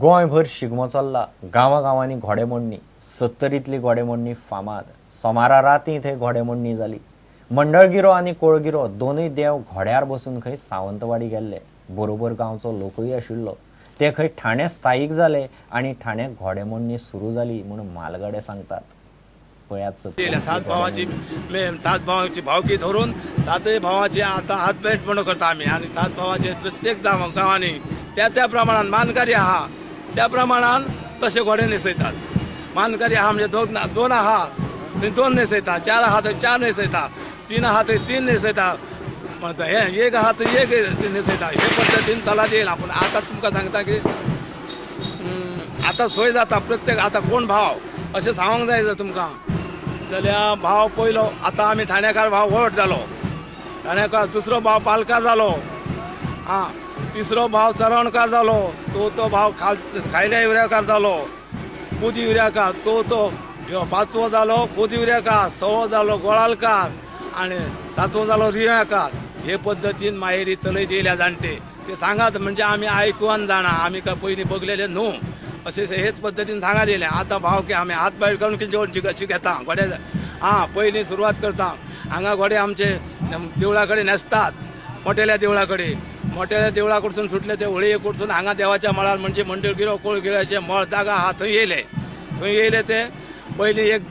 गोंयभर शिगमो चल्ला, गांवागांवांनी घोडेमोडणी, सत्तरींतली घोडेमोडणी फामाद. सोमारा राती थंय घोडेमोडणी जाली. मंडळगिरो आनी कोळगिरो दोनूय देव घोड्यार बसून खंय सावंतवाडी गेल्ले. बरोबर गांवचो लोकूय आशिल्लो. ते खंय ठाणे स्थायीक जाले आनी ठाणे घोडेमोडणी सुरू जाली म्हूण म्हालगडे सांगतात. पळयात सात भावाची सात भावाची भावकी धरून सातय भावाची आता हातभेट म्हणून करता आमी. आनी सात भावाचे प्रत्येक गांवांनी त्या त्या प्रमाणान मानकारी आहा त्या प्रमाणान तशे घोडे न्हेसयतात. मानकारी आहा म्हणजे दोन आहा थंय दोन न्हेसयता, चार आहा थंय चार न्हेसयता, तीन आहा थंय तीन न्हेसयता, हे एक आहा थंय एक न्हेसयता. हे पद्दतीन चलत येयला. पूण आतां तुमकां सांगता की आतां सोय जाता प्रत्येक. आतां कोण भाव अशें सांगूंक जाय जर तुमकां जाल्यार भाव पयलो आतां आमी ठाणेकार भाव व्हड जालो, ठाणेकार दुसरो भाव पालकार जालो, आं तिसरो भाव चरणकार जालो, चवथो भाव खायल्या युऱ्याकार जालो, बुदी युऱ्याकार, चवथो पांचवो जालो गोदी युऱ्याकार, सवो जालो गोळालकार आनी सातवो जालो रिव्याकार. हे पद्दतीन माहेरी चलयत येयल्या जाणटे ते सांगात म्हणजे आमी आयकून जाणा, आमी काय पयलीं बगलेले न्हू अशें हेच पद्दतीन सांगात येयले. आतां भाव की आमी हात भायर काडून कितें घेता घोडे. आं पयलीं सुरवात करता हांगा घोडे आमचे देवळा कडेन न्हेसतात, मोटेल्या देवळा कडेन. मोटेल्या देवळा कडसून सुटले ते होळये कडसून हांगा देवाच्या मळार म्हणजे मंडळगिरो कोळगिराचे मळ जागा आहा थंय येयले. थंय येयले ते पयलीं एक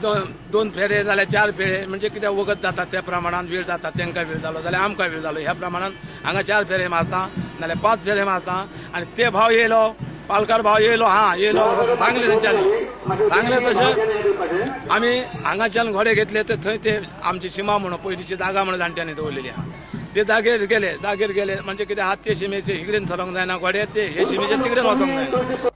दोन फेरे जाल्यार चार फेरे म्हणजे कितें वगत जाता त्या प्रमाणान वेळ जाता, तांकां वेळ जालो जाल्यार आमकां वेळ जालो. ह्या प्रमाणान हांगा चार फेरे मारता नाल्यार पांच फेरे मारता. आनी ते भाव येयलो पालकार भाव येयलो, हा येयलो सांगलें तेंच्यांनी, सांगलें तशें आमी हांगाच्यान घोडे घेतले ते थंय ते आमची शिमा म्हणून पयलींची जागा म्हणून जाणट्यांनी दवरलेली आहा ते जागेर गेले. जागेर गेले म्हणजे कितें आहा ते शिमेचे हिकडेन चलोंक जायना घोडे, ते हे शिमेचे तिकडेन वचोंक जायना.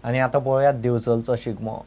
आनी आतां पळोवया दिवचलचो शिगमो.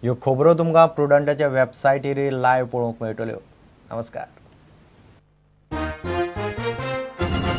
ह्यो खबरो तुमकां प्रुडंटाच्या वेबसायटीर लायव्ह पळोवंक मेळटल्यो. नमस्कार.